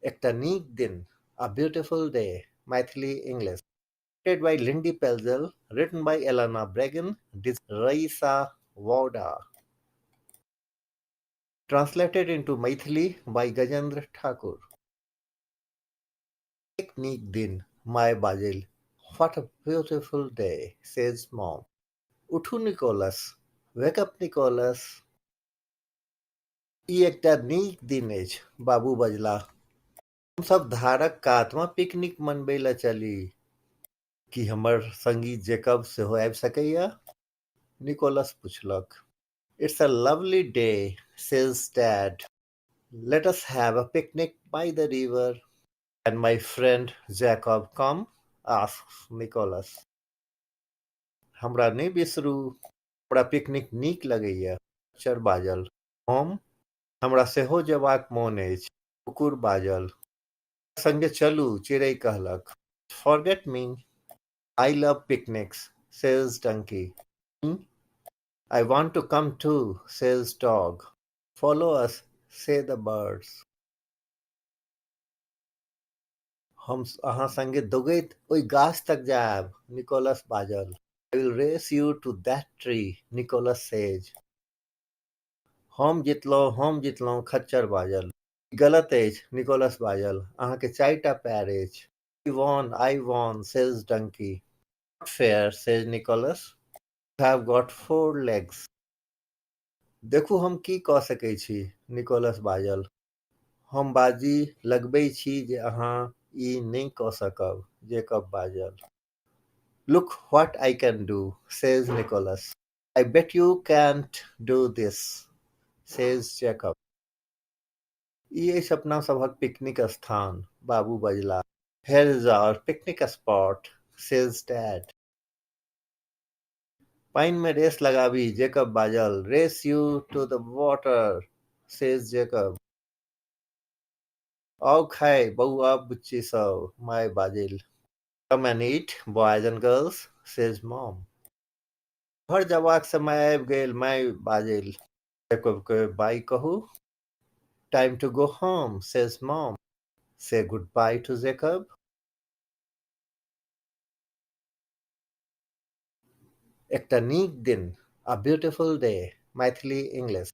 एकटा नीक दिन, a beautiful day, Maithili English. Created by Lindy Pelzel, written by Elana Bragin, Raisa Wouda. Translated into Maithili by Gajendra Thakur. एक नीक दिन, माय बाजलि। What a beautiful day, says mom. उठू Nicholas, Wake up Nicholas. ई एकटा नीक दिन अछि, बाबू बजलाह। हम सभ धारक कातमे पिकनिक मनबै लए चली। की हमर संगी जैकब सेहो आबि सकैए? निकोलस पुछलक। It's a lovely day, says Dad. Let us have a picnic by the river. Can my friend Jacob come? asks Nicholas. हमरा नहि बिसरू। हमरा पिकनिक नीक लगैए, खच्चर बाजल। हम? हमरा सेहो जेबाक मोन अछि, कुकुर बाजल। हमरा संगे चलू, चिड़ै कहलक। Forget me. I love picnics, says donkey. I want to come too, says dog. Follow us, say the birds. हम अहाँ संगे दौड़ैत ओहि गाछ तक जायब, निकोलस बाजल। I will race you to that tree, Nicholas says. हम जितलहुँ, हम जितलहुँ, खच्चर बाजल। ई गलत अछि, निकोलस बाजल। अहाँकेँ चारिटा पएर अछि। I won, I won, says donkey. Not fair, says Nicholas. You have got four legs. देखू हम की कऽ सकैत छी, निकोलस बाजल। हम बाजी लगबै छी जे अहाँ ई नहि कऽ सकब, जैकब बाजल। Look what I can do, says Nicholas. I bet you can't do this, says Jacob. ई अछि अपना सभक पिकनिक स्थान, बाबू बजलाह। Here is our picnic spot, says Dad. पानिमे रेस लगाबी, जैकब बाजल। Race you to the water, says Jacob. आउ खाय बौआ बुच्ची सभ, माय बाजलि। Come and eat, boys and girls, says mom. घर जेबाक समय आबि गेल, माय बाजलि। जैकबकेँ बाइ कहू। Time to go home, says mom. Say goodbye to Jacob. एकटा नीक दिन, a beautiful day, Maithili English.